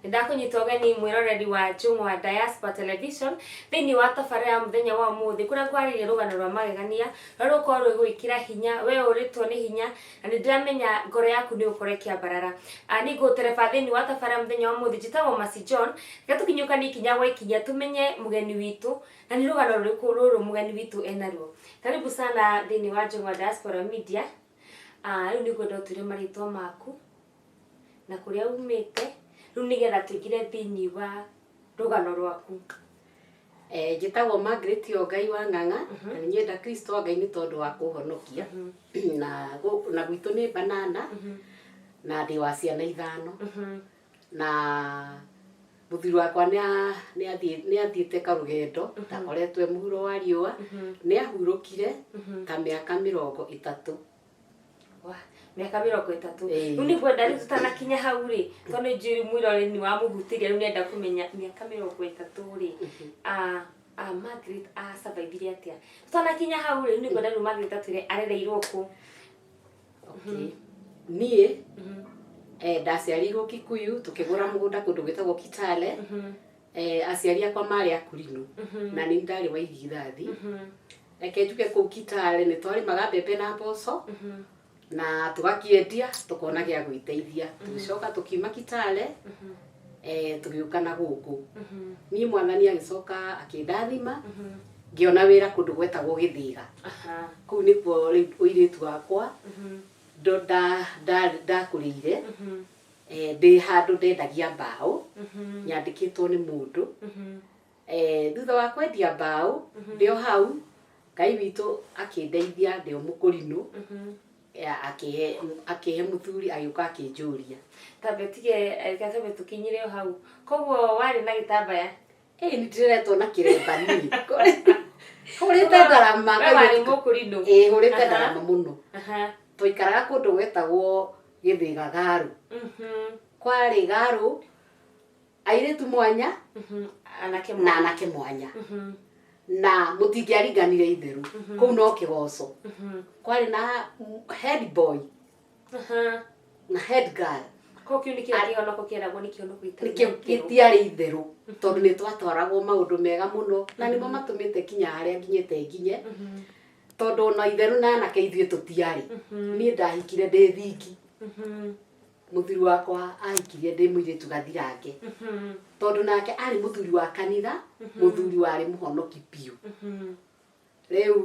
Nĩndakũnyita ũgeni mwĩroreri wa Njũng'wa Diaspora Television thĩinĩ wa tabarĩra ya mũthenya wa ũmũthĩ kũrĩa ngwarĩria rũgano rwa magegania rũrĩa rũgũkorwo rũgĩgwĩkĩra hinya we ũrĩtwo nĩ hinya na nĩ ndĩramenya ngoro yaku nĩ ũgũkorwo ĩkĩambarara. Niĩ ngũgũtereba thĩinĩ wa tabarĩra ya mũthenya wa ũmũthĩ njĩtagwo Mercy John, reke tũkinyũkanie ikinya gwa ikinya tũmenye mũgeni witũ na nĩ rũgano rũrĩkũ rũrũ mũgeni witũ enaruo. Karibu sana thĩinĩ wa Njũng'wa Diaspora Media. Rĩu nĩngwenda ũtwĩre marĩtwa maku na kũrĩa umĩte rĩu nĩgetha tũingĩre thĩinĩ wa rũgano rwaku. Eh, njĩtagwo Margaret Ongai wa Ng'ang'a na nĩ nyenda Kristo wa Ngai nĩ tondũ wa kũhonokia na na gwitũ nĩ banana na ndĩ wa ciana ithano na mũthuri wakwa nĩ athiĩte karũgendo ndakoretwo e mũhuro wa riũa nĩ ahurũkire ta mĩaka 30. Wah, mĩaka 30. Rĩu nĩ ngwenda rĩu tũtanakinya hau rĩ, tondũ nĩ njũĩ rĩu mwĩroreri nĩ wamũhutirie, rĩu nĩenda kũmenya mĩaka 30 rĩ, Margaret a survive atĩa? Tũtanakinya hau rĩ, rĩu nĩ ngwenda rĩu Margaret atwĩre arereirwo kũ. Okay. Niĩ ndaciarĩirwo Kikuyu, tukĩgũra mũgũnda kũndũ gwĩtagwo Kitale. Aciari akwa marĩ Akurinu na nĩ ndarĩ wa irigithathi. Reke njuge kũu Kitale nĩ twarĩmaga mbembe na mboco na tũgakĩendia tũkona gĩa gwĩteithia. Tũgĩcoka tũkiuma Kitale, tũgĩũka na gũkũ. Niĩ mwathani agĩcoka akĩndathima ngĩona wĩra kũndũ gwetagwo Gĩthĩga. Kũu nĩkuo rĩu ũirĩtu wakwa ndakũrĩire. Ndĩ handũ ndendagia mbaũ nyandĩkĩtwo nĩ mũndũ. Thutha wa kwendia mbaũ ndĩ o hau Ngai witũ akĩndeithia ndĩ o mũkũrinũ, akĩhe mũthuri agĩũka akĩnjũria. Tambe tige, reke tambe tũkinyire o hau. Koguo warĩ na gĩtambaya? Ĩĩ, nĩ ndĩreretwo na kĩremba niĩ. Hũrĩte ndarama. We warĩ mũkũrinũ? Ĩĩ, hũrĩte ndarama mũno. Twaikaraga kũndũ gwetagwo Gĩthĩga Garũ. Kwarĩ Garũ, airĩtu mwanya anake na anake mwanya na mũtingĩaringanire itherũ kũu no kĩgoco. Kwarĩ na head boy na head girl. Koguo kĩu nĩkĩo kĩhonoko kĩeragwo nĩ kĩhonoko gĩtarĩ nĩkĩo na ikĩro. Gĩtiarĩ itherũ tondũ nĩ twatwaragwo maũndũ mega mũno na nĩmo matũmĩte kinya harĩa nginyĩte nginye tondũ ona itherũ na anake ithuĩ tũtiarĩ. Niĩ ndahikire ndĩ thingi, mũthuri wakwa ahikirie ndĩ mũirĩtu gathirange tondũ nake arĩ mũthuri wa kanitha, mũthuri warĩ mũhonoki biũ. Rĩu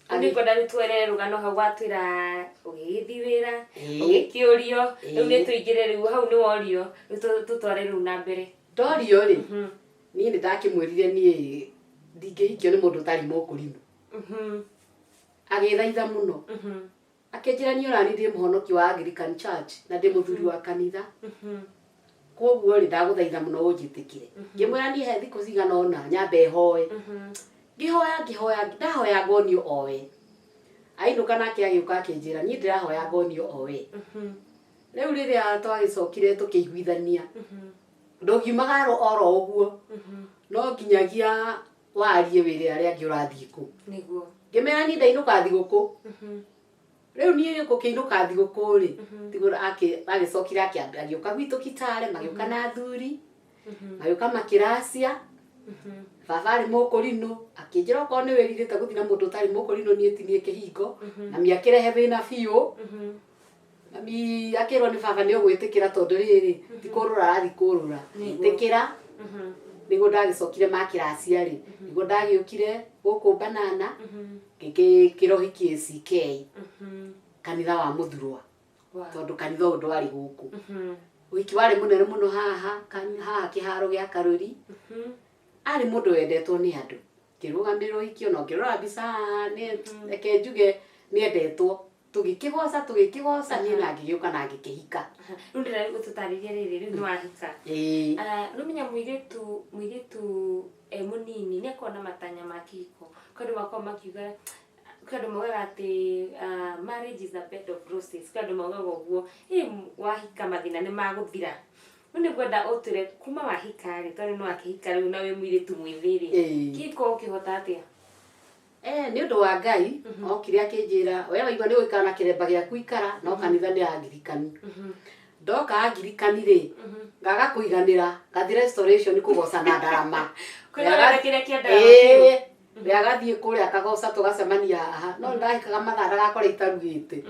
Nĩ ngwenda rĩu twerere rũgano hau watwĩra ũgĩgĩthiĩ wĩra ũgĩkĩũrio, rĩu nĩ tũingĩre rĩu hau nĩ worio, rĩu tũtware rĩu na mbere. Ndorio rĩ, niĩ nĩ ndakĩmwĩrire niĩ ndingĩhikio nĩ mũndũ ũtarĩ mũkũrinũ. Agĩthaitha mũno akĩnjĩra niĩ ona niĩ ndĩ mũhonoki wa Anglican Church na ndĩ mũthuri wa kanitha, koguo rĩ ndagũthaitha mũno ũnjĩtĩkĩre. Ngĩmwĩra niĩ he thikũ cigana ũna nyambe hoe. Ngĩhoya, ngĩhoya, ndahoya ngonio owe. Ainũka nake agĩũka akĩnjĩra niĩ ndĩrahoya ngonio owe. Rĩu rĩrĩa twagĩcokire tũkĩiguithania, ndũngiumagara oro ũguo, no nginyagia warie wĩre arĩa angĩ ũrathiĩ kũ. Ngĩmera niĩ ndainũka thigũkũ. Rĩu niĩ gũkĩinũka thigũkũ rĩ, tiguo agĩcokire agĩũka gwitũ Kitale, magĩũka na athuri, magĩũka makĩracia. Baba arĩ mũkũrinũ, akĩnjĩra okorwo nĩ wĩrirĩte gũthiĩ na mũndũ ũtarĩ mũkũrinũ niĩ ti niĩ kĩhingo, mami akĩrehe thĩna biũ. Mami akĩrwo nĩ baba nĩ ũgwĩtĩkĩra tondũ rĩrĩ ti kũrũra arathiĩ kũrũra. Ĩtĩkĩra. Nĩguo ndagĩcokire makĩracia rĩ, nĩguo ndagĩũkire gũkũ Banana, ngĩkĩra ũhiki ACK, kanitha wa Mũthurwa, tondũ kanitha ũyũ ndwarĩ gũkũ. Ũhiki warĩ mũnene mũno haha, haha kĩharo gĩa Karũri. Arĩ mũndũ wendetwo nĩ andũ. Ngĩrũgamĩrĩra ũhiki ona ũngĩrora mbica haha nĩ reke njuge nĩ endetwo. Tũgĩkĩgoca, tũgĩkĩgoca niĩ na ngĩgĩũka na ngĩkĩhika. Rĩu ndĩrenda ũtũtarĩrie rĩrĩ, rĩu nĩ wahika. Ĩĩ. Nĩ ũmenya mũirĩtu e mũnini nĩ akoragwo na matanya ma kĩhiko. Kwĩ andũ makoragwo makiuga, kwĩ andũ maugaga atĩ marriage is a bed of roses, kwĩ andũ maugaga ũguo. Ĩ wahika mathĩna nĩ magũthira. Rĩu nĩ ngwenda ũtwĩre kuma wahika rĩ, tondũ nĩ wakĩhika rĩu na wĩ mũirĩtu mwĩthĩ rĩ, kĩhiko ũkĩhota atĩa? Nĩ ũndũ wa Ngai, okire akĩnjĩra, we waigua nĩ ũgũikara na kĩremba gĩaku ikara, no kanitha nĩ Anglican. Ndoka Angirikani rĩ, ngaga kũiganĩra, ngathi Restoration kũgoca na ndarama. Kwĩrorera kĩrĩa kĩa ndarama biũ. Ĩĩ, rĩagathiĩ kũrĩa kagoca tũgacemania haha, no nĩndahikaga mathaa ndagakore itarugĩte,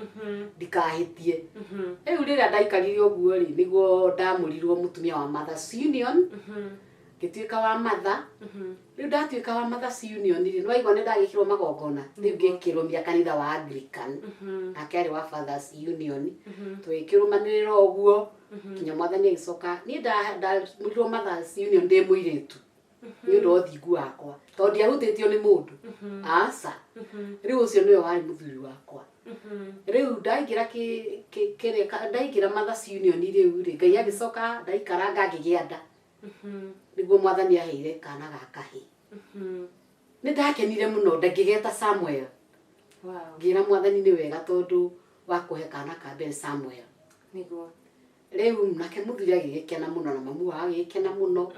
ndikahĩtie. Rĩu rĩrĩa ndaikarire ũguo rĩ, nĩguo ndamũrirwo mũtumia wa Mothers Union, ngĩtuĩka wa mother. Rĩu ndatuĩka wa Mothers Union rĩ, nĩwaigua nĩndagĩkĩrwo magongona, rĩu ngĩkĩrũmia kanitha wa Anglican, nake arĩ wa Fathers Union, tũgĩkĩrũmanĩrĩra ũguo kinya mwathani agĩcoka. Niĩ ndamũrirwo Mothers Union ndĩ mũirĩtu nĩ ũndũ wa ũthingu wakwa, tondũ ndiahutĩtio nĩ mũndũ, aca. Rĩu ũcio nĩwe warĩ mũthuri wakwa. Rĩu ndaingĩra kĩrĩa, ndaingĩra Mothers Union rĩu rĩ, Ngai agĩcoka ndaikaranga ngĩgĩa nda, nĩguo mwathani aheire kana ga kahĩĩ. Nĩ ndakenire mũno, ngĩgeta Samuel. Ngĩra mwathani nĩ wega tondũ wa kũhe kana ka mbere Samuel. Nĩguo. Rĩu nake mũthuri agĩgĩkena mũno na mamu wao agĩgĩkena mũno.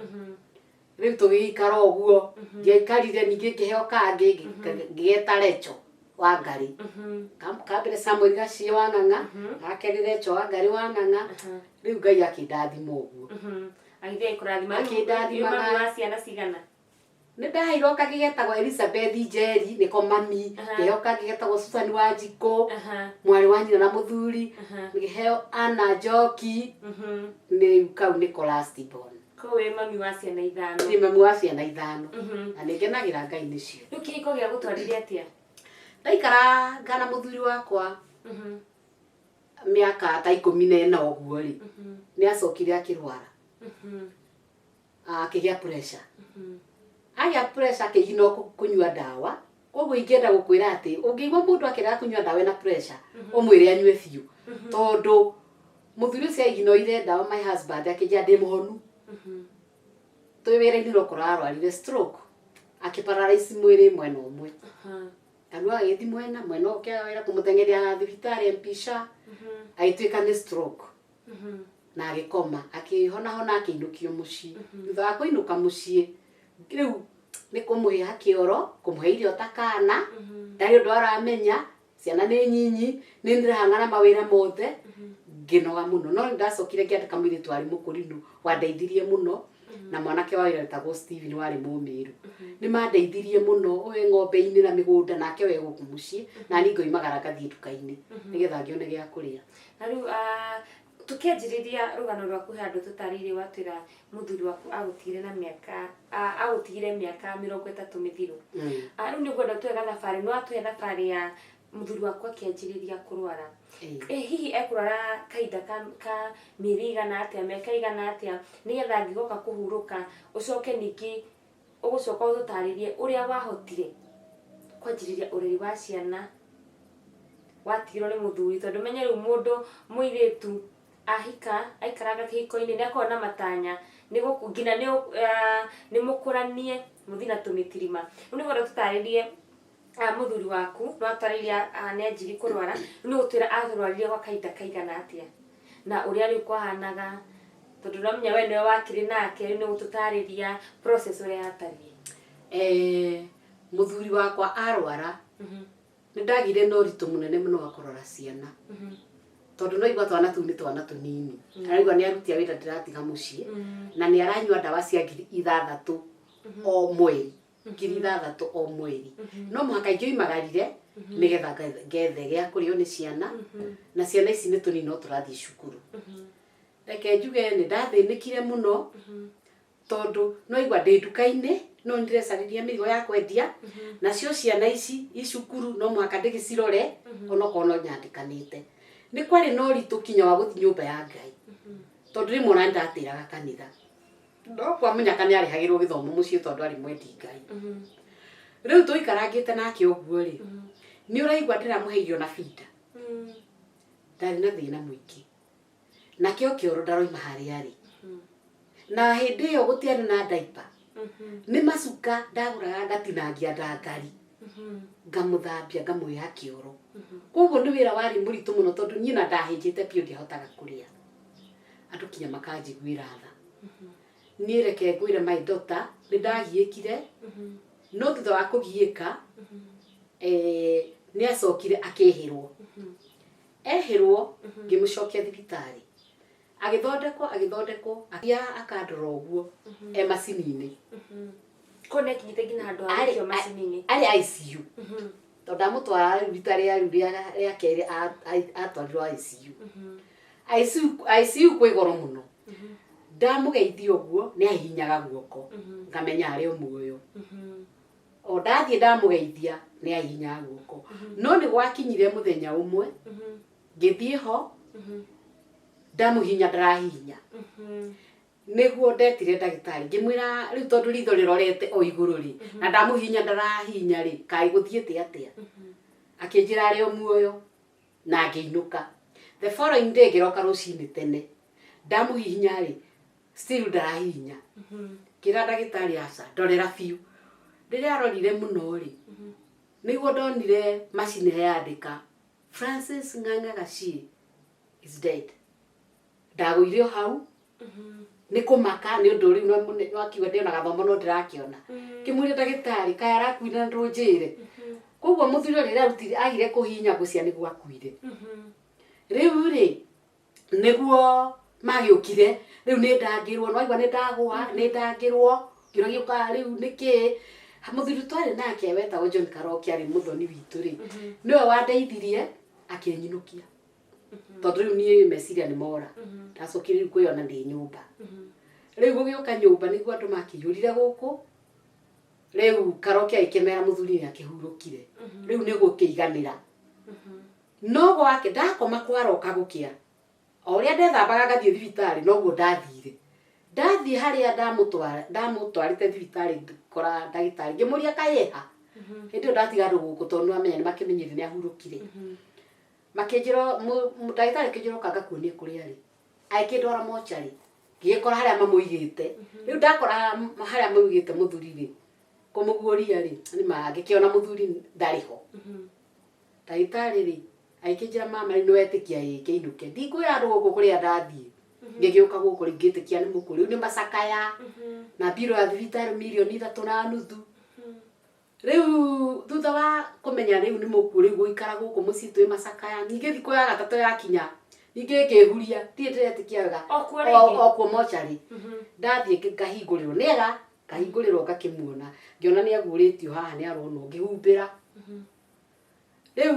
Rĩu tũgĩgĩikara ũguo, ndiaikarire ningĩ ngĩheo kangĩ, ngĩgeta Recho wa Ngarĩ. Ka mbere Samuel Gaciĩ wa Ng'ang'a, gakerĩ Recho wa Ngarĩ wa Ng'ang'a. Rĩu Ngai akĩndathima ũguo. Agĩthiĩ kũrathima. Akĩndathima. Mami wa ciana cigana? Nĩ ndaheirwo kangĩ getagwo Elizabeth Njeri, nĩko mami. Ngĩheo kangĩ getagwo Susan Wanjikũ, mwarĩ wa nyina na mũthuri. Ngĩheo Anna Njoki, rĩu kau nĩko last born. Koguo wĩ mami wa ciana 5. Ndĩ mami wa ciana 5. Na nĩ ngenagĩra Ngai nĩcio. Rĩu kĩhiko gĩagũtwarire atĩa? Ndaikaranga na mũthuri wakwa mĩaka ta 14 ũguo rĩ, nĩ acokire akĩrwara. Akĩgĩa pressure. Agĩa pressure akĩigino kũnyua ndawa. Koguo ingĩenda gũkwĩra atĩ ũngĩigua mũndũ akĩrega kũnyua ndawa ena pressure, ũmwĩre anyue biũ. Tondũ mũthuri ũcio aiginoire ndawa, my husband, akĩnjĩra ndĩ mũhonu. Twĩ wĩra-inĩ no kũrarwarire stroke, akĩparalyze mwĩrĩ mwena ũmwe. Kanua agĩthiĩ mwena, mwena ũkĩaga wĩra kũmũteng'eria thibitarĩ mpisha, agĩtuĩka nĩ stroke. Na agĩkoma, akĩhonahona akĩinũkio mũciĩ. Thutha wa kũinũka mũciĩ, rĩu nĩ kũmũhe kĩoro, kũmũhe irio ta kana, ndarĩ ũndũ aramenya, ciana nĩ nyinyi, nĩ ndĩrahang'ana mawĩra mothe, ngĩnoga mũno. No nĩ ndacokire ngĩandĩka mũirĩtu warĩ mũkũrinũ, wandeithirie mũno, na mwanake wa wĩra wetagwo Steven warĩ mũmĩru. Nĩ mandeithirie mũno, ũyũ ng'ombe-inĩ na mĩgũnda, nake we gũkũ mũciĩ, na niĩ ngoimagara ngathiĩ nduka-inĩ, nĩgetha ngĩone gĩa kũrĩa. Na rĩu tukianjĩrĩria rũgano rwaku he andũ tũtarĩirie, watwĩra mũthuri waku agũtigire na mĩaka, agũtigire mĩaka 30 mĩthiru. Rĩu nĩ ngwenda tũhe gathabarĩ, no atũhe thabarĩ ya mũthuri waku akĩanjĩrĩria kũrwara. Hihi ekũrwara kahinda ka mĩeri igana atĩa, mĩaka igana atĩa, nĩgetha angĩgoka kũhurũka, ũcoke ningĩ ũgũcoka ũtũtarĩrie ũrĩa wahotire kwanjĩrĩria ũreri wa ciana watigirwo nĩ mũthuri, tondũ menye rĩu mũndũ mũirĩtu ahika aikaranga kĩhiko-inĩ nĩ akoragwo na matanya nginya nĩ mũkũranie mũthiĩ na tũmĩtirima. Rĩu nĩ ngwenda tũtarĩrie mũthuri waku, no atarĩrie nĩ anjirie kũrwara, rĩu nĩ gũtwĩra arwarire gwa kahinda kaigana atĩa na ũrĩa rĩu kwahanaga, tondũ no menya we nĩwe wakĩrĩ nake, rĩu nĩ gũtũtarĩria process ũrĩa yatariĩ. Mũthuri wakwa arwara, nĩ ndagĩire na ũritũ mũnene mũno wa kũrora ciana. Tondũ no igua twana tũu nĩ twana tũnini. Araigua nĩ aruti a wĩra ndĩratiga mũciĩ, na nĩ aranyua ndawa cia 6,000 o mweri. 6,000 o mweri. No mũhaka ingĩoimagarire nĩgetha ngethe gĩa kũrĩo nĩ ciana, na ciana ici nĩ tũnini no tũrathiĩ cukuru. Reke njuge nĩ ndathĩnĩkire mũno, tondũ no igua ndĩ nduka-inĩ, no nĩndĩrecarĩria mĩrigo ya kwendia, nacio ciana ici i cukuru no mũhaka ndĩgĩcirore, onokorwo no nyandĩkanĩte. Nĩ kwarĩ na ũritũ kinya wa gũthiĩ nyũmba ya Ngai, tondũ rĩmwe ona nĩndatĩraga kanitha. No kwa mũnyaka nĩ arĩhagĩrwo gĩthomo mũciĩ tondũ arĩ mwendi Ngai. Rĩu tũikarangĩte nake ũguo rĩ, nĩ ũraigua ndĩramũhe irio na binda. Ndarĩ na thĩna mũingĩ. Nakĩo kĩoro ndaroima harĩa arĩ. Na hĩndĩ ĩyo gũtiarĩ na diaper. Nĩ macuka ndagũraga ngatinangia ndangari. Ngamũthambia ngamũhe kĩoro. Koguo nĩ wĩra warĩ mũritũ mũno tondũ niĩ na ndahĩnjĩte biũ ndiahotaga kũrĩa. Andũ kinya makanjiguĩra tha. Niĩ reke ngwĩre my daughter, nĩ ndagiĩkire, no thutha wa kũgiĩka, nĩ acokire akĩhĩrwo. Ehĩrwo, ngĩmũcokia thibitarĩ. Agĩthondekwo agĩthondekwo akia akandora ũguo e macini-inĩ. Kũu nĩ akinyĩte nginya handũ ha Arĩ gũikio macini-inĩ. Arĩ ICU. Tondũ ndamũtwara rĩu rita rĩa rĩu rĩa kerĩ atwarirwo ICU. ICU ICU kwĩ goro mũno. Ndamũgeithia ũguo nĩ ahihinyaga guoko ngamenya arĩ o muoyo. O ndathiĩ ndamũgeithia nĩ ahihinyaga guoko. No nĩ gwakinyire mũthenya ũmwe ngĩthiĩ ho ndamũhihinya ndarahihinya. Nĩguo ndetire ndagĩtarĩ ngĩmwĩra rĩu tondũ ritho rĩrorete o igũrũ rĩ na ndamũhihinya ndarahihinya rĩ kaĩ gũthiĩte atĩa. Akĩnjĩra arĩ o muoyo na ngĩinũka. The following day ngĩroka rũcinĩ tene ndamũhihinya rĩ still ndarahihinya. Ngĩra ndagĩtarĩ aca ndorera biũ. Rĩrĩa arorire mũno rĩ nĩguo ndonire macini yandĩka Francis Ng'ang'a Gachie is dead. Ndagũire o hau nĩ kũmaka nĩ ũndũ rĩu no akiuga ndĩona gathomo no ndĩrakĩona. Ngĩmwĩra ndagĩtarĩ kaĩ arakuire na ndũnjĩre. Koguo mũthuri ũrĩa rĩrĩa arutire agire kũhihinya ngũcia nĩguo akuire. Rĩu rĩ nĩguo magĩũkire rĩu nĩ ndangĩrwo nĩ waigua nĩ ndagũa nĩ ndangĩrwo ngĩũragio ka rĩu nĩkĩ. Mũthuri twarĩ nake wetagwo John Karoki arĩ mũthoni witũ rĩ nĩwe wandeithirie akĩnyinũkia tondũ rĩu niĩ meciria nĩ mora. Ndacokire rĩu kwĩyona ndĩ nyũmba. Rĩu gũgĩũka nyũmba nĩguo andũ makĩiyũrire gũkũ. Rĩu Karoki agĩkĩmera mũthuri nĩ akĩhurũkire. Rĩu nĩ gũkĩiganĩra. No gwake ndakoma kwaroka gũkĩa o ũrĩa ndethambaga ngathiĩ thibitarĩ noguo ndathire. Ndathiĩ harĩa ndamũtwarĩte thibitarĩ ngĩkora ndagĩtarĩ ngĩmũria kaĩ eha. Hĩndĩ ĩyo ndatiga andũ gũkũ tondũ nĩwamenya nĩmakĩmenyire nĩ ahurũkire. Makĩnjĩra ndagĩtarĩ akĩnjĩra ũka ngakuonie kũrĩa arĩ. Agĩkĩndwara mocarĩ ngĩgĩkora harĩa mamũigĩte. Rĩu ndakora harĩa mamũigĩte mũthuri rĩ kũmũguũria rĩ nĩma ngĩkĩona mũthuri ndarĩ ho. Ndagĩtarĩ rĩ agĩkĩnjĩra mama rĩu nĩwetĩkia ĩĩ kĩinũke. Ndikwĩra andũ gũkũ kũrĩa ndathiĩ. Ngĩgĩũka gũkũ rĩu ngĩtĩkia nĩ mũkuũ. Rĩu nĩ macakaya na mbirũ ya thibitarĩ mirioni 3.5. Rĩu thutha wa kũmenya rĩu nĩ mũkuũ rĩu gũikara gũkũ mũciĩ twĩ macakaya. Ningĩ thikũ ya gatatũ yakinya ningĩ ngĩhuria ndirĩ ndĩretĩkia wega. O kuo rĩngĩ? O kuo mocarĩ. Ndathiĩ ngahingũrĩrwo nĩega ngahingũrĩrwo ngakĩmuona ngĩona nĩ aguũrĩtio haha nĩ aronwo ngĩhumbĩra. Rĩu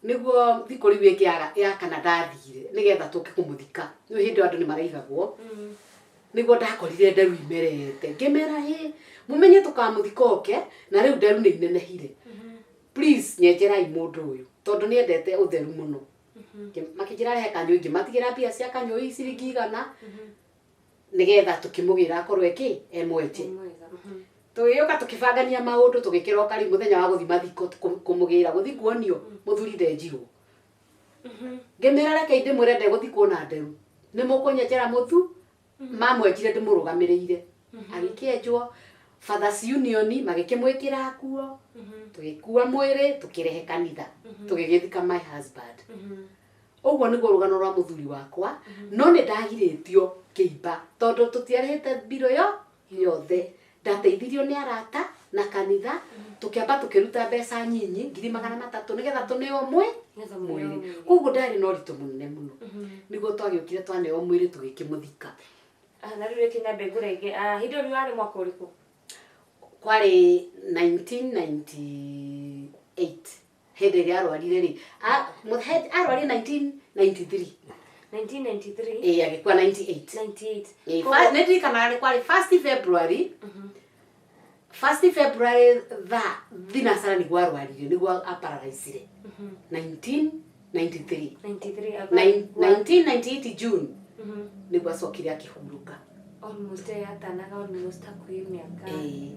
nĩguo thikũ rĩu ĩngĩ ya kana ndathire nĩgetha tũke kũmũthika. Rĩu hĩndĩ ĩyo andũ nĩ maraigagwo. Nĩguo ndakorire nderu imerete. Ngĩmera hĩ mũmenye tũkamũthika oke na rĩu nderu nĩ inenehire. Please nyenjerai mũndũ ũyũ tondũ nĩ endete ũtheru mũno. Makĩnjĩra rehe kanyũi ngĩmatigĩra mbia cia kanyũi ciringi 100 nĩgetha tũkĩmũgĩra akorwo ekĩ e mwenje. Tũgĩũka tũkĩbangania maũndũ tũgĩkĩroka rĩu mũthenya wa gũthiĩ mathiko kũmũgĩra gũthiĩ kuonio mũthuri ndenjirwo. Ngĩmĩra reke ndĩmwĩre ndegũthikwo na nderu. Nĩ mũkũnyenjera mũthu mamwenjire ndĩmũrũgamĩrĩire. Agĩkĩenjwo Fathers Union magĩkĩmwĩkĩra nguo tũgĩkua mwĩrĩ tũkĩrehe kanitha tũgĩgĩthika my husband. Ũguo nĩguo rũgano rwa mũthuri wakwa no nĩ ndagirĩtio kĩimba tondũ tũtiarĩhĩte mbirũ yo yothe. Ndateithirio nĩ arata na kanitha tũkĩamba tũkĩruta mbeca nyinyi 300,000 nĩgetha tũneo mwĩrĩ. Koguo ndarĩ na ũritũ mũnene mũno. Nĩguo twagĩũkire twaneo mwĩrĩ tũgĩkĩmũthika. Na rĩu reke nyambe ngũrenge. Hĩndĩ ĩyo warĩ mwaka ũrĩkũ? Kwarĩ 1998 hĩndĩ ĩrĩa arwarire rĩ. Arwarire 1993. 1993? Ĩĩ agĩkua 98. 98. Ĩĩ, nĩ ndirikanaga nĩ kwarĩ 1 February. 1 February thaa thinacara nĩguo arwarire nĩguo aparalyzire. 1993. 93 1998 June nĩguo acokire akĩhurũka. Almost yatanaga almost hakuhĩ mĩaka. Ĩĩ.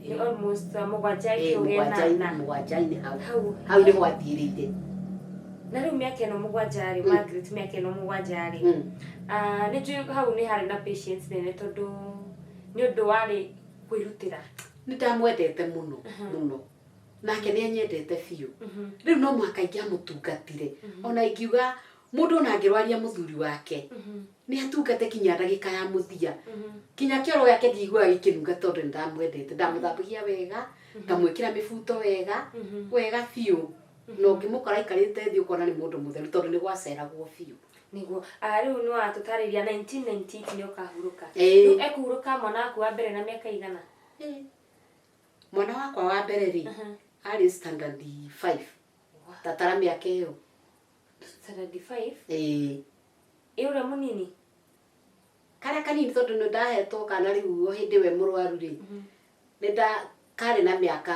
Nĩ almost mũgwanja ĩkĩũgĩa na mũgwanja-inĩ hau. Hau. Hau nĩho athiĩrĩire. Na rĩu mĩaka ĩno mũgwanja rĩ, Margaret mĩaka ĩno mũgwanja rĩ. Nĩ njũĩ hau nĩ harĩ na patience nene tondũ nĩ ũndũ warĩ kwĩrutĩra. Nĩ ndamwendete mũno mũno. Nake nĩ anyendete biũ. Rĩu no mũhaka ingĩamũtungatire. Ona ingiuga mũndũ ona angĩrwaria mũthuri wake nĩ atungate kinya ndagĩka ya mũthia. Kinya kĩoro gĩake ndiiguaga gĩkĩnunga tondũ nĩ ndamwendete. Ndamũthambagia wega, ngamwĩkĩra mĩbuto wega, wega biũ. Na ũngĩmũkora aikarĩte thĩ ũkona nĩ mũndũ mũtheru tondũ nĩ gwaceragwo biũ. Niguo riu nĩ watũtarĩria 1998 nĩ ũkahurũka. Ĩĩ. Rĩu ekũhurũka mwana waku wa mbere na mĩaka igana? Ĩĩ. Mwana wakwa wa mbere rĩ, arĩ standard 5. Tatara mĩaka ĩyo. Standard 5? Ĩĩ. Ĩ ũrĩa mũnini? Karĩa kanini tondũ nĩ ndahetwo kana rĩu o hĩndĩ we mũrwaru rĩ, nĩ nda karĩ na mĩaka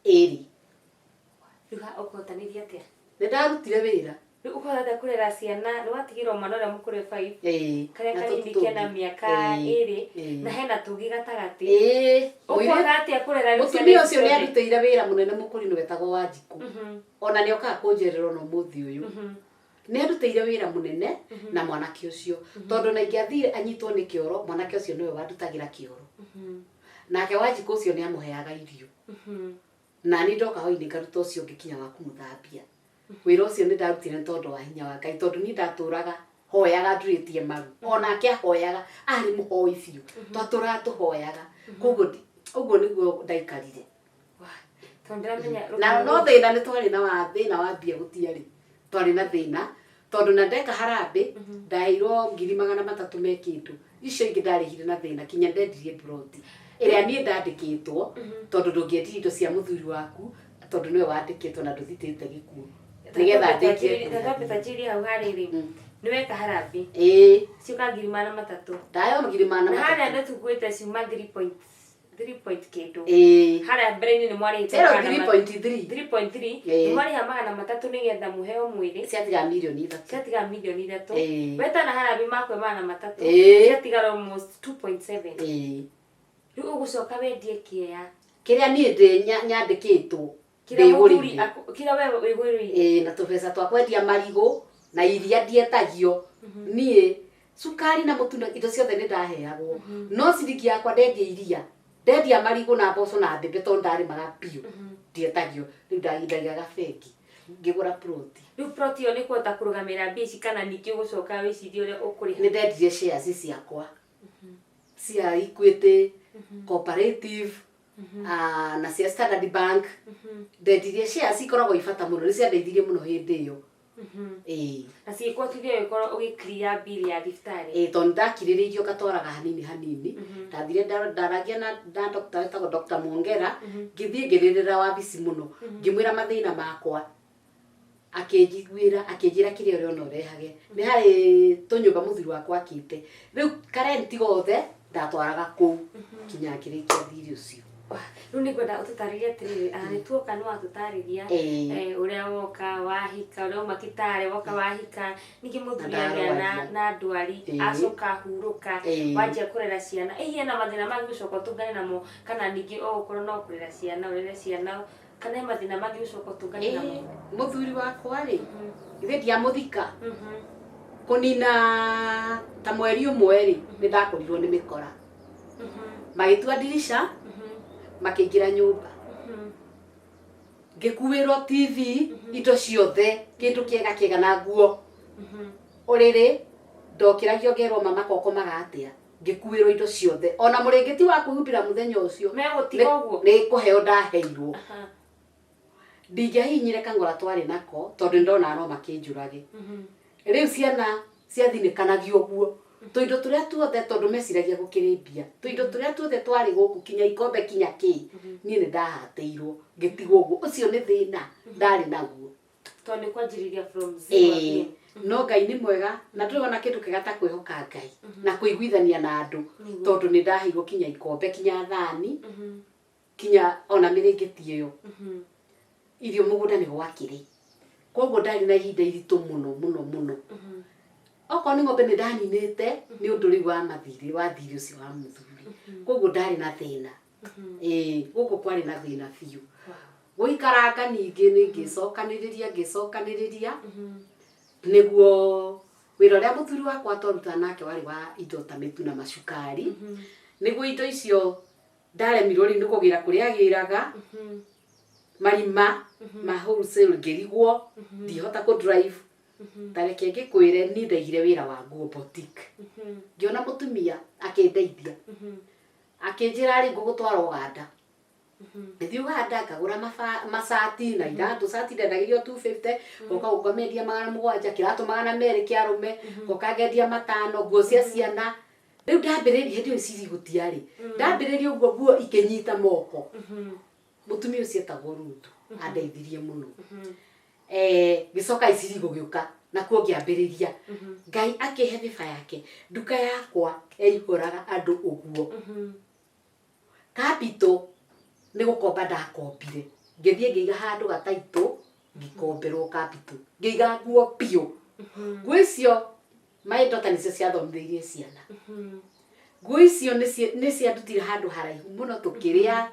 2. Rĩu ũkũhotanĩria atĩa? Nĩ ndarutire wĩra. Rĩu ũkũhota atĩa kũrera ciana? Nĩ watigĩrwo mwana ũrĩa mũkũrũ e 5. Ĩĩ. Karĩa Na kanini tũtũ kena tũngĩ. mĩaka Ĩĩ. 2 Ĩĩ. na hena tũngĩ gatagatĩ. Ĩĩ. Ũkũhota atĩa kũrera rĩu ciana Mũtumia ici ũcio nĩ ciothe? arutĩire wĩra mũnene mũkũrinũ wetagwo Wanjikũ. Ona nĩ okaga kũnjerera ona ũmũthĩ ũyũ. Nĩ arutĩire wĩra mũnene na mwanake ũcio. Tondũ na ingĩathire anyitwo nĩ kĩoro, mwanake ũcio nĩwe wandutagĩra kĩoro. Nake Wanjikũ ũcio nĩ amũheaga irio. Na niĩ ndoka hwainĩ ngaruta ũcio ũngĩ kinya wa kũmũthambia. Wĩra ũcio nĩ ndarutire nĩ tondũ wa hinya wa Ngai, tondũ niĩ ndatũraga hoyaga ndurĩtie maru. Onake ahoyaga, arĩ mũhoi biũ. Twatũraga tũhoyaga. Koguo ũguo nĩguo ndaikarire. Tondũ ndĩramenya Na no thĩna nĩ twarĩ na wa thĩna wa mbia gũtiarĩ. Twarĩ na thĩna tondũ na ndeka harambĩ ndaheirwo 300,000 me kĩndũ. Icio ingĩ ndarĩhire na thĩna kinya ndendirie ploti ĩrĩa niĩ ndandĩkĩtwo, tondũ ndũngĩendia indo cia mũthuri waku tondũ nĩwe wandĩkĩtwo na ndũthitĩte gĩkuũ. Nĩgetha ndĩkie Twambe tanjĩrie hau harĩrĩ. Nĩ weka harambĩ. Ĩĩ. Ciũka 300,000. Ndaheo ngiri magana Na harĩa matatũ. nĩ tukuĩte ciuma 3 point kĩndũ. Ĩĩ. Harĩa mbere-inĩ nĩ mwarĩhĩte Ĩro magana 3.3. 3.3. Ĩĩ. Nĩ mwarĩha 300 nĩgetha mũheo mwĩrĩ. Ciatiga mirioni 3. Ciatiga mirioni 3. Ĩĩ. Wetana harambĩ makwe 300. Ĩĩ. Ciatigara almost 2.7. Ĩĩ. Rĩu ũgũcoka wendie kĩea. Kĩrĩa niĩ ndĩ nyandĩkĩtwo. Kĩrĩa mũthuri Ndĩgũrĩire. kĩrĩa we wĩgũrĩire. Ĩĩ, na tũbeca twa kwendia marigũ na iria ndietagio. Niĩ cukari na mũtu na indo ciothe nĩ ndaheagwo. No ciringi yakwa ndendia iria, ndendia marigũ na mboco na mbembe tondũ ndarĩmaga biũ. Ndietagio. Rĩu ndaigaga bengi ngĩgũra ploti. Rĩu ploti ĩyo nĩ kũhota kũrũgamĩrĩra mbia ici kana ningĩ ũgũcoka wĩcirie ũrĩa ũkũrĩha? Nĩ ndendirie shares ciakwa cia Equity, Cooperative, na cia Standard Bank. Ndendirie shares ikoragwo i bata mũno, nĩ ciandeithirie mũno hĩndĩ ĩyo. Ĩĩ. Na cigĩkũhotithia ũgĩkorwo ũgĩ-clear bill ya thibitarĩ? Ĩĩ, tondũ ndakirĩrĩirio ngatwaraga hanini hanini. Ndathire ndaragia na doctor wetagwo Dr. Mwongera, ngĩthiĩ ngĩrĩrĩra wabici mũno, ngĩmwĩra mathĩna makwa. Akĩnjiguĩra, akĩnjĩra kĩrĩa ũrĩona ũrehage. Nĩ harĩ tũnyũmba mũthuri wakwa akĩte. Rĩu karenti gothe ndatwaraga kũu kinya ngĩrĩkia thirĩ ũcio. Rĩu nĩ ngwenda ũtũtarĩrie atĩrĩrĩ, nĩ tuoka nĩ watũtarĩria, ũrĩa woka wahika, ũrĩa wauma Kitale woka wahika, ningĩ mũthuri Na agĩa ndarwaria. na ndwari, acoka ahurũka, wanjia kũrera ciana. Ĩ hena mathĩna mangĩ ũcoka ũtũngane namo kana ningĩ ũgũkorwo no kũrera ciana, ũrere ciana, kana he mathĩna mangĩ ũcoka ũtũngane namo? Mũthuri wakwa rĩ, ithe ndiamũthika. Kũnina ta mweri ũmwe rĩ, nĩ ndakorirwo nĩ mĩkora. Magĩtua ndirisha, makĩingĩra nyũmba. Ngĩkuĩrwo TV, indo ciothe, kĩndũ kĩega kĩega na nguo. Ũrĩrĩ, ndokĩragio ngerwo mama ko ũkomaga atĩa. Ngĩkuĩrwo indo ciothe. Ona mũrĩngĩti wa kwĩhumbĩra mũthenya ũcio. Megũtiga ũguo? Nĩ kũheo ndaheirwo. Ndingĩahihinyire kang'ora twarĩ nako, tondũ nĩndonaga no makĩnjũrage. Rĩu ciana ciathinĩkanagio ũguo. Tũindo tũrĩa tuothe tondũ meciragia gũkĩrĩ mbia. Tũindo tũrĩa tuothe twarĩ gũkũ kinya ikombe kinya kĩ. Niĩ nĩ ndahatĩirwo ngĩtigwo ũguo. Ũcio nĩ thĩna ndarĩ naguo. Tondũ nĩ kwanjĩrĩria from zero Ĩĩ. again. No Ngai nĩ mwega na ndũrĩ wona kĩndũ kĩega ta kwĩhoka Ngai na kũiguithania na andũ. Tondũ nĩ ndaheirwo kinya ikombe kinya thani kinya ona mĩrĩngĩti ĩyo. Irio mũgũnda nĩ gwakĩrĩ. Koguo ndarĩ na ihinda iritũ mũno mũno mũno. Okorwo nĩ ng'ombe nĩ ndaninĩte nĩ ũndũ rĩu wa mathirĩ, wa thirĩ ũcio wa mũthuri. Koguo ndarĩ na thĩna. Ĩĩ, gũkũ kwarĩ na thĩna biũ. Gũikaranga ningĩ nĩ ngĩcokanĩrĩria, ngĩcokanĩrĩria nĩguo wĩra ũrĩa mũthuri wakwa twarutaga nake warĩ wa indo ta mĩtu na macukari. Nĩguo indo icio ndaremirwo rĩu nĩ kũgĩra kũrĩa agĩraga, marima ma wholesale ngĩrigwo, ndihota kũ drive. Ta reke ngĩkwĩre niĩ ndaigire wĩra wa nguo boutique. Ngĩona mũtumia akĩndeithia. Akĩnjĩra rĩ ngũgũtwara Ũganda. Ngĩthiĩ Uganda ngagũra macati na iratũ. Cati ndendagĩrio 250, ngoka gũkũ ngamendia 700, kĩratũ 200 kĩa arũme ngoka ngendia 500, nguo cia ciana. Rĩu ndambĩrĩria hĩndĩ ĩyo iciri gũtiarĩ, ndambĩrĩria ũguo nguo ikĩnyita moko. Mũtumia ũcio etagwo Ruthu andeithirie mũno. Ngĩcoka iciri gũgĩũka nakuo ngĩambĩrĩria. Ngai akĩhe bĩba yake, nduka yakwa yaihũraga andũ ũguo. Capital nĩ gũkomba ndakombire, ngĩthiĩ ngĩiga handũ gataitũ, ngĩkomberwo capital, ngĩiga nguo biũ. Nguo icio my daughter nĩcio ciathomithĩirie ciana. Nguo icio nĩ ciandutire handũ haraihu mũno, tũkĩrĩa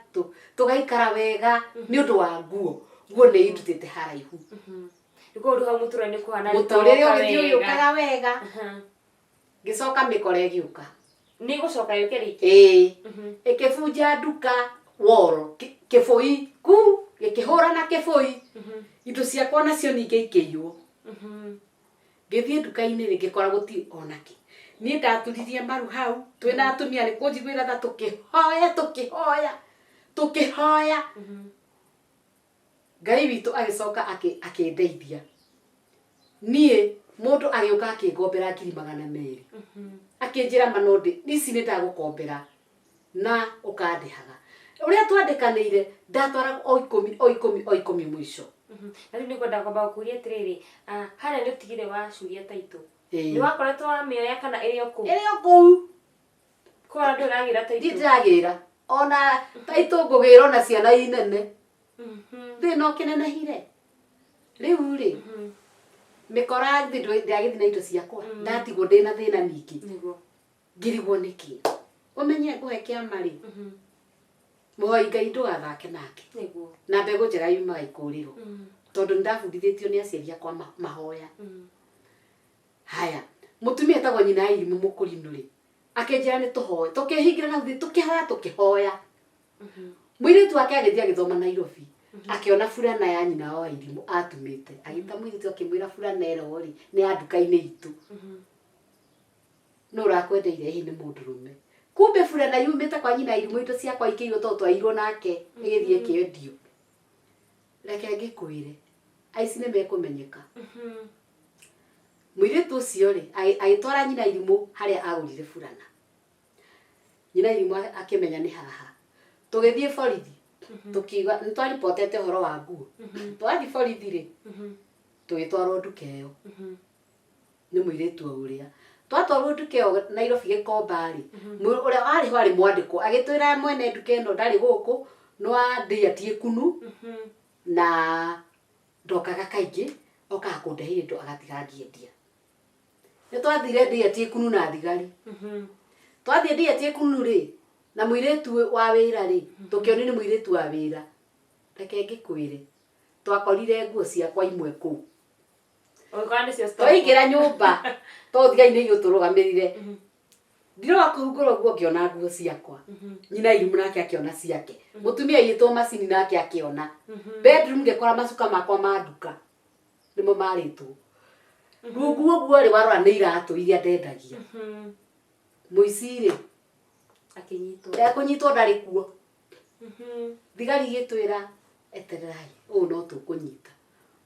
tũgaikara wega nĩ ũndũ wa nguo. Nguo nĩ indutĩte haraihu. Nĩguo rĩu hau mũtũrĩre nĩ kũhana. Mũtũrĩre ũgĩthiĩ ũgĩũkaga wega. Ngĩcoka mĩkora ĩgĩũka. Nĩ gũcoka yũke rĩngĩ? Ĩĩ. Ĩkĩbunja nduka woro, kĩbũi ku gĩkĩhũra na kĩbũi, indo ciakwa nacio ningĩ ikĩiywo. Ngĩthiĩ nduka-inĩ rĩ, ngĩkora gũtirĩ onakĩ. Niĩ ndaturirie maru hau twĩna atumia nĩ kũnjiguĩra tha, tũkĩhoya tũkĩhoya tũkĩhoya. Ngai witũ agĩcoka akĩndeithia. Niĩ mũndũ agĩũka akĩngombera 200,000, akĩnjĩra manondĩ ici nĩ ndagũkombera na ũkandĩhaga ũrĩa twandĩkanĩire. Ndatwara o 10 o 10 o 10 mũico. Na rĩu nĩngwenda kwamba gũkũria atĩrĩrĩ, harĩa nĩ ũtigire wacuria taitũ, nĩ wakoretwo wamĩoya kana ĩrĩ o kũu? Ĩrĩ o kũu. Kũrĩa ndũragĩra taitũ? Ndi ndĩragĩra ona taitũ, ngũgĩra ona ciana inene. Thĩna ũkĩnenehire rĩu rĩ, mĩkora ndĩagĩthiĩ na indo ciakwa, ndatigwo ndĩna thĩna ningĩ. Ngirigwo nĩkĩ ũmenye ngũhe kĩama rĩ, mũhoi Ngai ndũgathake nake. Na mbegũ njega yumaga ikũrĩro, tondũ nĩ ndabundithĩtio nĩ aciari akwa mahoya. Haya, mũtumia etagwo nyina ya irimũ mũkũrinũ rĩ, akĩnjĩra nĩ tũhoe. Tũkĩhingĩra na thĩ tũkĩhoya tũkĩhoya. Mũirĩtu wake agĩthiĩ agĩthoma Nairobi, akĩona burana ya nyina wa irimũ atumĩte. Agĩta mũirĩtu akĩmwĩra, "Burana ĩno rĩ, nĩ ya nduka-inĩ itũ, nũ ũrakwendeire?" Ĩĩ nĩ mũndũrũme. Kumbe burana yumĩte kwa nyina ya irimũ, indo ciakwa ikĩiywo tondũ twairwo nake, ĩgĩthiĩ ĩkĩendio. Reke ngĩkwĩre, aici nĩ mekũmenyeka. Mũirĩtu ũcio rĩ, agĩtwara nyina irimũ harĩa agũrire burana. Nyina irimũ akĩmenya nĩ haha. Tũgĩthiĩ borithi, tũkiuga nĩ twaribotete ũhoro wa nguo. Twathiĩ borithi rĩ, tũgĩtwarwo nduka ĩyo nĩ mũirĩtu o ũrĩa. Twatwarwo nduka ĩyo Nairobi Gĩkomba rĩ, ũrĩa warĩ ho arĩ mwandĩkwo, agĩtwĩra mwene nduka ĩno ndarĩ gũkũ, no andĩatie kunu na ndokaga kaingĩ, okaga kũndehera indo agatiga ngĩendia. Nĩ twathire ndĩatie kunu na thigari. Twathiĩ ndĩatie kunu rĩ, na mũirĩtu wa wĩra rĩ, tũkĩonio nĩ mũirĩtu wa wĩra. Reke ngĩkwĩre, twakorire nguo ciakwa imwe kũu. Ũgĩkora nĩcio stock. Twaingĩra nyũmba, tondũ thigari nĩ ithuĩ tũrũgamĩrĩre, ndiroga kũhungũra ũguo ngĩona nguo ciakwa. Nyina irimũ nake akĩona ciake, mũtumia aiyĩtwo macini nake akĩona. Bedroom ngĩkora macuka makwa ma nduka nĩmo marĩtwo. Rungu ũguo rĩ, warora nĩ iratũ iria ndendagia. Mũici rĩ, akĩnyitwo. Ekũnyitwo ndarĩ kuo. Thigari igĩtwĩra, "Etererai, ũũ no tũkũnyita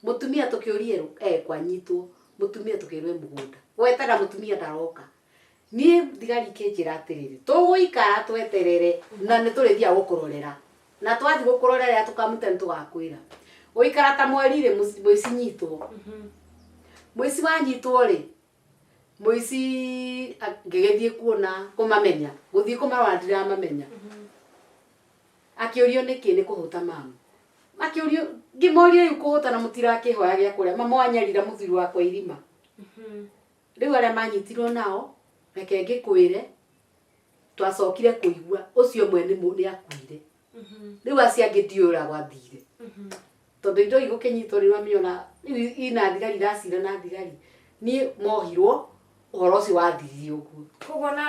mũtumia." Tũkĩũrie kwanyitwo mũtumia, tũkĩrwo e mũgũnda gwetera mũtumia ndaroka. Niĩ thigari ikĩnjĩra atĩrĩrĩ, "Tũgũikara tweterere na nĩ tũrĩthiaga gũkũrorera, na twathiĩ gũkũrorera rĩrĩa tũkamuta nĩ tũgakwĩra." Gũikara ta mweri rĩ, mũici nyitwo. Mũici wanyitwo rĩ, mũici ngĩgĩthiĩ kuona kũmamenya, gũthiĩ kũmarora ndiramamenya. Akĩũrio nĩkĩ nĩ kũhũta mamu, akĩũrio ngĩmoria, "Rĩu kũhũta na mũtirakĩhoya gĩa kũrĩa?" Mama wanyarira mũthuri wakwa irima. Rĩu arĩa manyitirwo nao, reke ngĩkwĩre, twacokire kũigua ũcio ũmwe nĩ akuire. Rĩu acio angĩ ndiũĩ ũrĩa gwathire, tondũ indo igũkĩnyitwo rĩu amĩona rĩu ina thigari iracira na thigari niĩ mohirwo. Ũhoro ũcio wathirire ũguo. Koguo na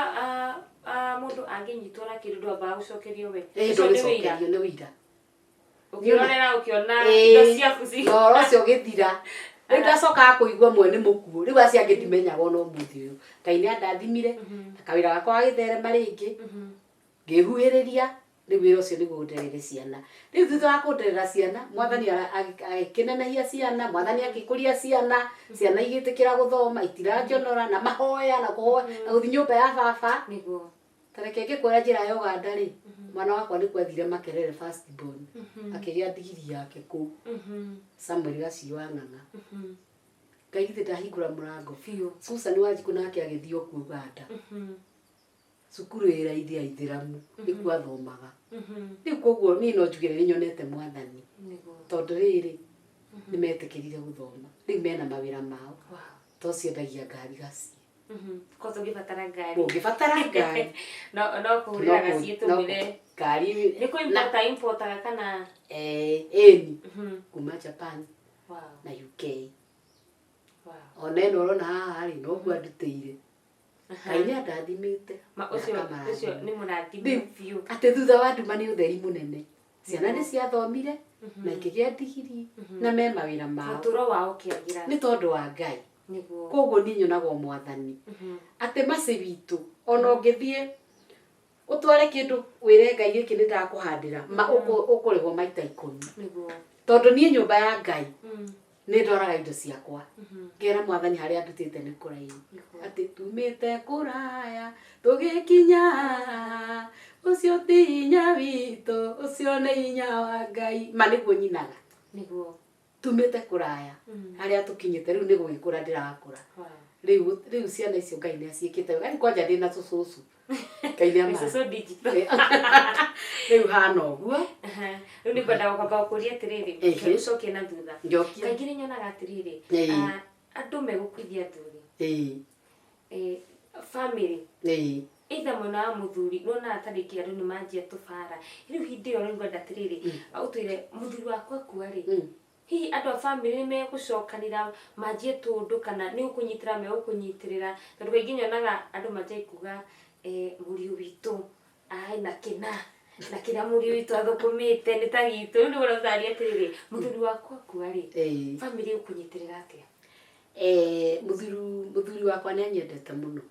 mũndũ angĩnyitwo na kĩndũ ndwambaga gũcokerio we? Ĩĩ. Ũcio nĩ wĩira. Ndũgĩcokerio, nĩ wĩira. Ũkĩrorera ũkĩona indo ciaku na ũhoro ũcio ũgĩthira. Rĩu ndacokaga kũigua mwe nĩ mũkuũ. Rĩu acio angĩ ndimenyaga ona ũmũthĩ ũyũ. Ngai nĩ andathimire na kawĩra gakwa gagĩtherema rĩngĩ, ngĩhuhĩrĩria. Rĩu wĩra ũcio nĩguo nderere ciana. Rĩu thutha wa kũnderera ciana, mwathani agĩkĩnenehia ciana, mwathani agĩkũria ciana, ciana igĩtĩkĩra gũthoma, itiranjonora, na mahoya na kũhoya na gũthiĩ nyũmba ya baba. Nĩguo. Ta reke ngĩkwĩra njĩra ya Ũganda rĩ, mwana wakwa nĩkuo athire Makerere first born, akĩgĩa ndigiri yake kũu, Samuel Gaciĩ wa Ng'ang'a. Ngai githĩ ndahingũra mũrango. Biũ. Susan Wanjikũ nake agĩthiĩ o kuo Ũganda. Cukuru ĩ raithi ya Ithĩramu, nĩkuo athomaga. Rĩu koguo niĩ no njuge nĩ nyonete mwathani. Nĩguo. Tondũ rĩrĩ, nĩ metĩkĩrire gũthoma. Rĩu mena mawĩra mao. Wow. To ciendagia ngari Gaciĩ. Koguo tũngĩbatara ngari. Ũngĩbatara ngari. No kũhũrĩra Gaciĩ tũmwĩre. Ngari. Nĩ kũ importa importaga kana? Ĩni. Kuma Japan. Wow. Na UK. Wow. Ona ĩno ũrona haha rĩ, noguo andutĩire. Ngai nĩ andathimĩte. Ma ũcio ũcio nĩ mũrathime biũ. Atĩ thutha wa nduma nĩ ũtheri mũnene. Ciana nĩ ciathomire na ikĩgĩa ndigiri na me mawĩra mao. Mũtũro wao ũkĩagĩra. Nĩ tondũ wa Ngai. Nĩguo. Koguo niĩ nyonaga o mwathani. Atĩ maci witũ ona ũngĩthiĩ ũtware kĩndũ wĩre Ngai gĩkĩ nĩ ndakũhandĩra, ma ũkũrĩhwo maita 10. Nĩguo. Tondũ niĩ nyũmba ya Ngai nĩ ndoraga indo ciakwa. Ngera mwathani harĩa ndutĩte nĩ kũraihu. Atĩ tumĩte kũraya tũgĩkinya, ũcio ti hinya witũ, ũcio nĩ hinya wa Ngai. Ma nĩguo nyinaga. Nĩguo. Tumĩte kũraya harĩa tũkinyĩte rĩu nĩ gũgĩkũra ndĩrakũra. Rĩu rĩu ciana icio Ngai nĩ aciĩkĩte wega. Rĩu kwanja ndĩna tũcũcũ. Ngai nĩ ama. Cũcũ digital. Rĩu hana ũguo. Rĩu nĩ ngwenda kwamba gũkũria atĩrĩrĩ, ũcokie na thutha. Njokia. Kaingĩ nĩ nyonaga atĩrĩrĩ, andũ megũkuithia athuri. Family. Either mwena wa mũthuri, nĩwonaga ta rĩngĩ andũ nĩ manjia tũbara. Rĩu hĩndĩ ĩyo rĩu ngwenda atĩrĩrĩ, ũtwĩre mũthuri waku akua rĩ, hihi andũ a family nĩ megũcokanĩra manjie tũndũ kana nĩ ũkũnyitĩra megũkũnyitĩrĩra, tondũ kaingĩ nyonaga andũ manjagia kuga mũriũ witũ na kĩna na kĩrĩa mũriũ witũ athũkũmĩte nĩ ta gitũ. Rĩu nĩguo ũracaria atĩrĩrĩ, mũthuri waku akua rĩ, family ĩgũkũnyitĩrĩra atĩa? Mũthuri wakwa nĩ anyendete mũno.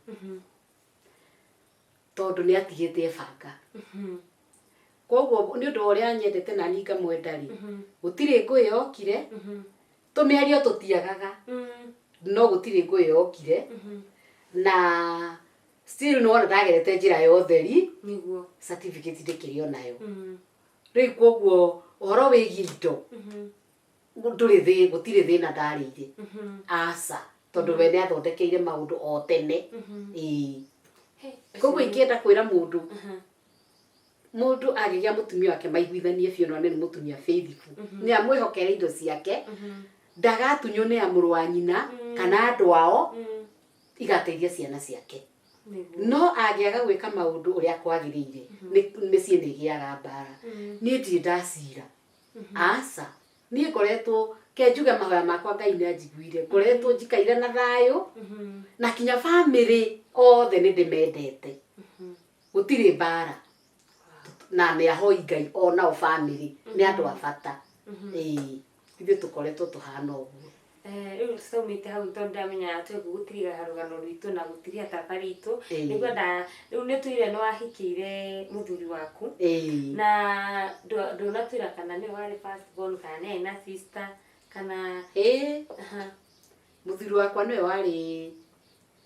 Tondũ nĩ atigĩte ebanga. Koguo nĩ ũndũ wa ũrĩa anyendete na niĩ ngamwenda rĩ, gũtirĩ ngũĩ yokire, tũmĩario tũtiagaga, no gũtirĩ ngũĩ yokire, na still nĩwona ndagerete njĩra ya ũtheri, Nĩguo. certificate ndĩkĩrĩ onayo. Rĩu koguo ũhoro wĩgiĩ indo, ndũrĩ gũtirĩ thĩna ndarĩire. Aca, tondũ we nĩ athondekeire maũndũ o tene. Ĩĩ. Koguo ingĩenda kwĩra mũndũ, mũndũ angĩgĩa mũtumia wake maiguithanie biũ na one nĩ mũtumia faithful, nĩ amwĩhokere indo ciake, ndagatunywo nĩ a mũrũ wa nyina kana andũ ao, igateithia ciana ciake. No angĩaga gwĩka maũndũ ũrĩa kwagĩrĩire, mĩciĩ nĩ ĩgĩaga mbara. Niĩ ndirĩ ndacira. Aca, niĩ ngoretwo, ke njuge mahoya makwa Ngai nĩ anjiguire, ngoretwo njikaire na thayũ, na kinya family othe nĩ ndĩmendete. Gũtirĩ mbara. Na nĩ ahoi Ngai onao family nĩ andũ a bata. Ĩĩ, ithuĩ tũkoretwo tũhana ũguo. Rĩu tũtaumĩte hau tondũ ndamenya twegũgũtiriga rũgano rwitũ na gũtiria thabarĩ itũ. Nĩngwenda rĩu nĩ tũire nĩ wahikĩire mũthuri waku. Na ndũnatwĩra kana nĩwe warĩ first born kana nĩ arĩ na sister kana Mũthuri wakwa nĩwe warĩ,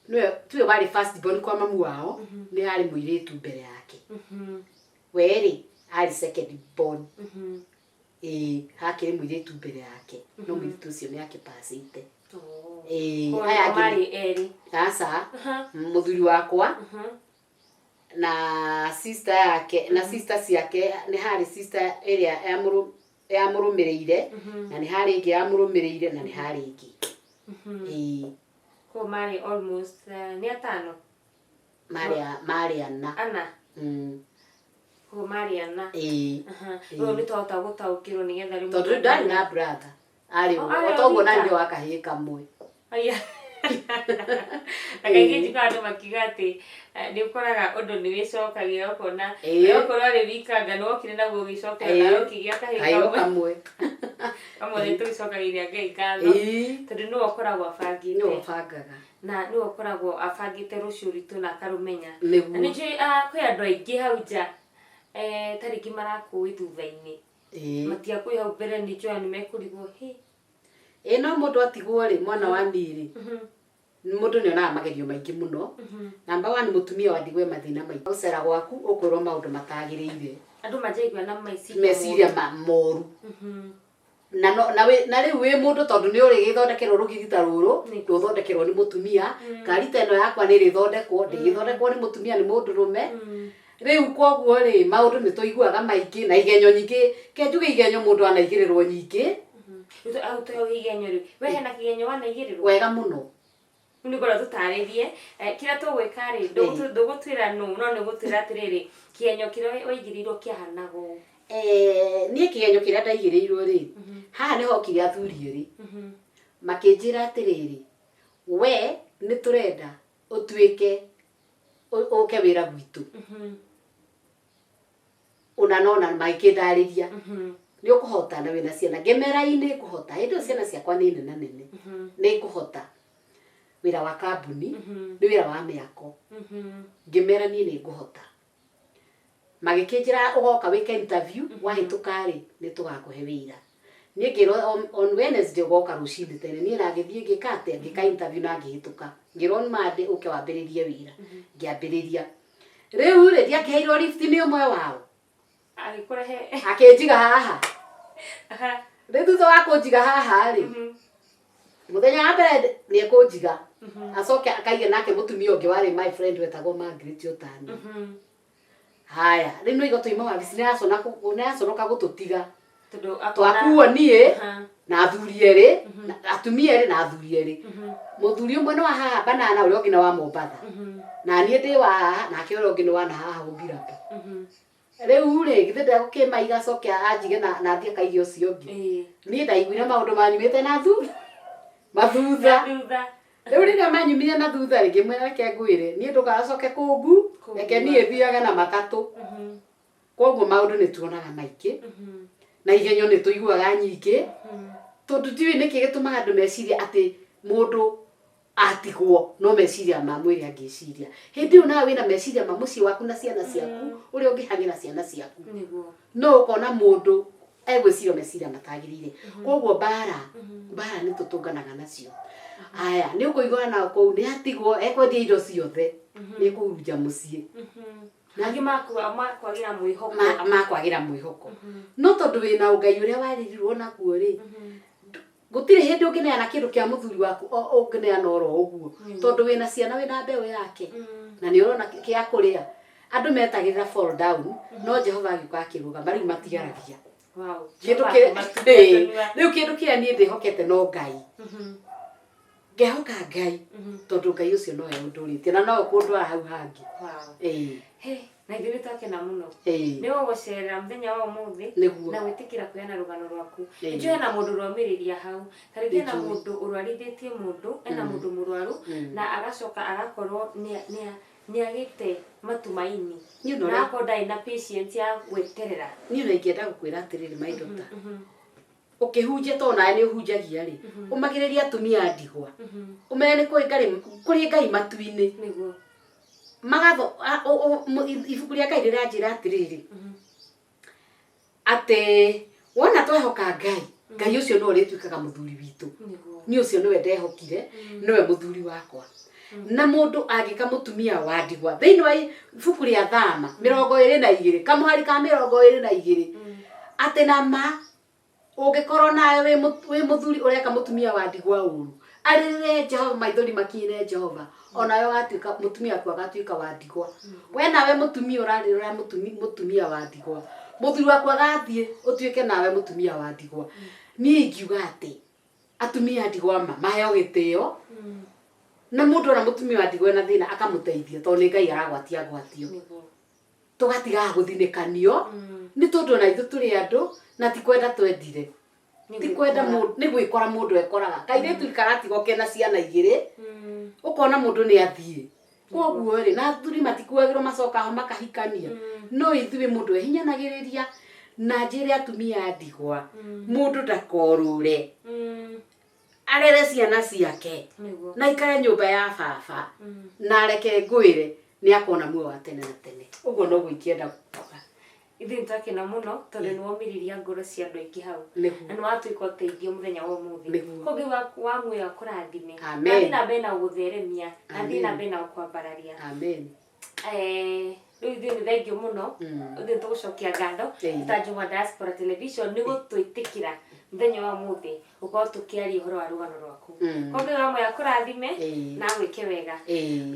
nĩwe tiwe warĩ first born kwa mamu wao, nĩ harĩ mũirĩtu mbere yake. We rĩ, arĩ second born. Ĩĩ, hakĩrĩ mũirĩtu mbere yake, no mũirĩtu ũcio nĩ akĩpacĩte. Ĩĩ, aya angĩ Marĩ erĩ. Aca, mũthuri wakwa na sister yake, na sister ciake, nĩ harĩ sister ĩrĩa yamũrũmĩrĩire, na nĩ harĩ ĩngĩ yamũrũmĩrĩire, na nĩ harĩ ĩngĩ. Ĩĩ. Koguo marĩ almost nĩ atano? Marĩ ana. Ana? Koguo marĩ ana. Ĩĩ. Rĩu nĩ twahota gũtaũkĩrwo nĩgetha rĩu Tondũ rĩu ndarĩ na brother. Arĩ Oh, ũguo. arĩ O toguo wika. na nĩ wa kahĩĩ kamwe. Aya. Na kaingĩ njiguaga andũ makiuga atĩ, nĩ ũkoraga ũndũ nĩ wĩcokagĩra ũkona, okorwo arĩ wikanga nĩ wokire naguo ũgĩcokera nawe ũkĩgĩa kahĩĩ Kahĩĩ kamwe. kamwe. Kamwe nĩ tũgĩcokagĩria Ngai ngatho. Tondũ nĩwe ũkoragwo abangĩte. Nĩwe ũbangaga. Na nĩwe ũkoragwo abangĩte rũciũ rwitũ na akarũmenya. Nĩguo. Na nĩ njũĩ, kwĩ andũ aingĩ hau nja. Ta rĩngĩ marakũĩ thutha-inĩ. Ĩĩ. Matiakũĩ hau mbere nĩ njoya nĩ mekũrigwo hĩ. Ĩĩ no mũndũ atigwo rĩ, mwana wa niĩ rĩ, mũndũ nĩ onaga magerio maingĩ mũno. Number one, mũtumia wa ndigwa e mathĩna maingĩ. Gũcera gwaku ũkwĩrwo maũndũ matagĩrĩire. Andũ manjaigua na meciria Meciria moru. Na no, na wĩ, na rĩu wĩ mũndũ tondũ nĩ ũrĩgĩthondekerwo rũgiri ta rũrũ, ndũthondekerwo nĩ mũtumia, ngari ta ĩno yakwa nĩ ĩrĩthondekwo, ndĩgĩthondekwo nĩ mũtumia nĩ mũndũrũme. Rĩu koguo rĩ, maũndũ nĩ tũiguaga maingĩ na igenyo nyingĩ, ke njuge igenyo mũndũ anaigĩrĩrwo nyingĩ. Au tũheo igenyo rĩu. We hena kĩgenyo wanaigĩrĩrwo? Wega mũno. Rĩu nĩ ngwenda tũtarĩrie kĩrĩa tũgwĩka rĩ, ndũgũtwĩra nũ, no nĩ ũgũtwĩra atĩrĩrĩ, kĩgenyo kĩrĩa waigĩrĩirwo kĩahanaga ũũ. Niĩ kĩgenyo kĩrĩa ndaigĩrĩirwo rĩ, haha nĩ hokire athuri erĩ, makĩnjĩra atĩrĩrĩ, we nĩ tũrenda ũtuĩke ũke wĩra gwitũ. Ũna na ũna magĩkĩndarĩria. Nĩ ũkũhota na wĩna ciana. Ngĩmera ĩ nĩ ngũhota. Hĩndĩ ĩyo ciana ciakwa nĩ nena nene. Nĩ ngũhota. Wĩra wa kambuni, nĩ wĩra wa mĩako. Ngĩmera niĩ nĩ ngũhota. Magĩkĩnjĩra ũgoka wĩke interview, wahĩtũka rĩ, nĩ tũgakũhe wĩra. Niĩ ngĩrwo on Wednesday ũgoka rũcinĩ tene. Niĩ na ngĩthiĩ ngĩka atĩa? Ngĩka interview na ngĩhĩtũka. Ngĩrwo on Monday ũke wambĩrĩrie wĩra. Ngĩambĩrĩria. Rĩu rĩ, ndiakĩheirwo lift nĩ ũmwe wao. Agĩkũrehe. Akĩnjiga haha. Rĩu thutha wa kũnjiga haha rĩ, mũthenya wa mbere nĩ ekũnjiga. Acoke akaige nake mũtumia ũngĩ warĩ my friend wetagwo Margaret Otani. Haya, rĩu nĩ tũima wabici nĩ araconoka gũtũtiga. Tondũ Twakuo niĩ na athuri erĩ, na atumia erĩ na athuri erĩ. Mũthuri ũmwe nĩ wa haha Banana, ũrĩa ũngĩ nĩ wa Mombatha. Na niĩ ndĩ wa haha, nake ũrĩa ũngĩ nĩ wa na haha Ũmbiramba. Rĩu rĩ, githĩ ndegũkĩmaiga acoke anjige na athiĩ akaige ũcio ũngĩ. Niĩ ndaiguire maũndũ manyumĩte na mathutha. Thutha. Rĩu rĩrĩa manyumire na thutha rĩ, ngĩmwĩra reke ngwĩre, niĩ ndũgacoke kũngu, reke niĩ thiage na matatũ. Koguo maũndũ nĩ tuonaga maingĩ, na igenyo nĩ tũiguaga nyingĩ, tondũ ndiũĩ nĩkĩ gĩtũmaga andũ mecirie atĩ mũndũ atigwo no meciria ma mwĩrĩ angĩciria. Hĩndĩ ĩyo nawe wĩna meciria ma mũciĩ waku na ciana ciaku, ũrĩa ũngĩhang'ĩra ciana ciaku. Nĩguo. No ũkona mũndũ egwĩciria meciria matagĩrĩire. Koguo mbara, mbara nĩ tũtũnganaga nacio. Aya, nĩ ũkũigua na kũu nĩ atigwo ekwendia indo ciothe, nĩ ekũhurunja mũciĩ. Angĩ makwagĩra mwĩhoko. Makwagĩra mwĩhoko. No tondũ wĩna ũngai ũrĩa warĩrirwo naguo rĩ, gũtirĩ hĩndĩ ũngĩneana kĩndũ kĩa mũthuri waku ũngĩneana oro ũguo. Tondũ wĩna ciana, wĩna mbeũ yake. Na nĩ ũrona kĩa kũrĩa. Andũ metagĩrĩra fall down, no Jehova agĩũka akĩrũgama, rĩu matigaragia. Wow. Kĩndũ Jehova kĩrĩa akĩmatungatĩra. Rĩu kĩndũ kĩrĩa niĩ ndĩhokete no Ngai. Ngehoka Ngai, tondũ Ngai ũcio nowe ũndũrĩtie na nowe ũkũndwara hau hangĩ. Wow. Ĩĩ. Hey, na ithuĩ nĩ twakena mũno. Ĩĩ. Nĩ gũgũcerera mũthenya wa ũmũthĩ. Nĩguo. Na gwĩtĩkĩra kũheana rũgano rwaku. Ĩĩ. Nĩnjũĩ hena mũndũ ũromĩrĩria hau. Ta rĩngĩ hena Nĩnjũĩ. mũndũ ũrwarithĩtie mũndũ, hena mũndũ mũrwaru, na agacoka agakorwo nĩ agĩte matumaini. Niĩ Na ona akorwo ndarĩ na patience ya gweterera. Niĩ ona ingĩenda gũkwĩra atĩrĩrĩ, my daughter. Ũkĩhunjia to nawe nĩ ũhunjagia rĩ, ũmagĩrĩrie atumia a ndigwa. Ũmere nĩ kũrĩ Ngai, kũrĩ Ngai matu-inĩ. Nĩguo. Magatho, ibuku rĩa Ngai rĩranjĩra atĩrĩrĩ, atĩ wona twehoka Ngai, Ngai ũcio nĩwe ũrĩtuĩkaga mũthuri witũ. Nĩguo. Niĩ ũcio nĩwe ndehokire, nĩwe mũthuri wakwa. Na mũndũ angĩka mũtumia wa ndigwa, thĩinĩ wa ibuku rĩa Thama, 22, kamũhari ka 22, atĩ na ma, ũngĩkorwo nawe wĩ mũthuri ũreka mũtumia wa ndigwa ũru, arĩrĩre Jehova, maithori makinyĩre Jehova, onawe ũgatuĩka, mũtumia waku agatuĩka wa ndigwa. We nawe mũtumia ũrarĩrĩra mũtumia wa ndigwa, mũthuri waku agathiĩ ũtuĩke nawe mũtumia wa ndigwa. Niĩ ingiuga atĩ atumia a ndigwa ma maheo gĩtĩo, na mũndũ ona mũtumia wa ndigwa ena thĩna akamũteithia, tondũ nĩ Ngai aragwatia ngwatio. Nĩguo. Tũgatigaga gũthinĩkanio, nĩ tondũ ona ithuĩ tũrĩ andũ, na ti kwenda twendire. Ti kwenda mũndũ, nĩ gwĩkora mũndũ ekoraga. Kairĩtu karatigwo kena ciana igĩrĩ, ũkona mũndũ nĩ athiĩ. Koguo rĩ, na athuri matikuagĩrwo macoka ho makahikania. No ithuĩ mũndũ ehinyanagĩrĩria, na njĩre atumia a ndigwa, mũndũ ndakorũre. Arere ciana ciake. Nĩguo. Na aikare nyũmba ya baba. Na areke ngwĩre, nĩ akona muoyo wa tene na tene. Ũguo noguo ingĩenda kuga. Ithuĩ nĩtwakena mũno tondũ nĩwomĩrĩria ngoro cia andũ aingĩ hau Nĩguo. na nĩwatuĩka ũteithio mũthenya wa ũmũthĩ. Nĩguo. Koguo wa muoyo akũrathime. Amen. Na athiĩ na mbere na gũgũtheremia, na athiĩ na Amen. mbere na gũkwambararia. Amen. Rĩu ithuĩ nĩ thengiũ mũno. Ithuĩ nĩtũgũcokia ngatho ta Njũng'wa Diaspora Television nĩ gũtwĩtĩkĩra mũthenya wa ũmũthĩ gũkorwo tũkĩaria ũhoro wa rũgano rwaku. Koguo wa muoyo akũrathime na agwĩke wega.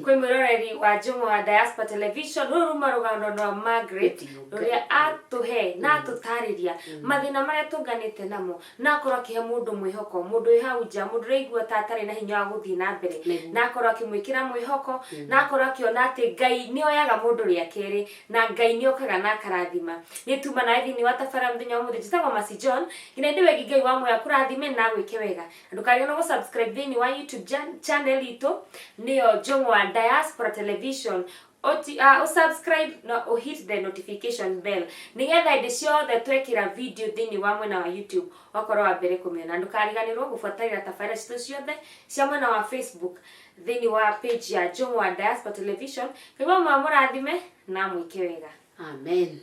Kwĩ mwĩroreri wa Njũng'wa Diaspora Television, rũrũ ruma rũgano rwa Margaret rũrĩa atũhe na atũtarĩria mathĩna marĩa tũnganĩte namo, na akorwo akĩhe mũndũ mwĩhoko, mũndũ wĩ hau nja, mũndũ ũraigua ta atarĩ na hinya wa gũthiĩ na mbere, na akorwo akĩmwĩkĩra mwĩhoko, na akorwo akĩona atĩ Ngai nĩ oyaga mũndũ rĩa kerĩ, na Ngai nĩ okaga na akarathima. Nĩ tuma nawe thĩinĩ wa tabarĩra mũthenya wa ũmũthĩ. Njĩtagwo Mercy John, nginya hĩndĩ ĩyo ĩngĩ Ngai wa muoyo akũrathime na agwĩke wega. Ndũkariganĩrwo gũ subscribe thĩinĩ wa YouTube channel itũ, nĩyo Njũng'wa Diaspora Television. Ũ subscribe na ũ hit the notification bell nĩgetha hĩndĩ ciothe twekĩra video thĩinĩ wa mwena wa YouTube ũgakorwo wa mbere kũmĩona. Ndũkariganĩrwo gũbuatĩrĩra tabarĩra citũ ciothe cia mwena wa Facebook thĩinĩ wa page ya Njũng'wa Diaspora Television. Ngai wa muoyo amũrathime na amwĩke wega. Amen.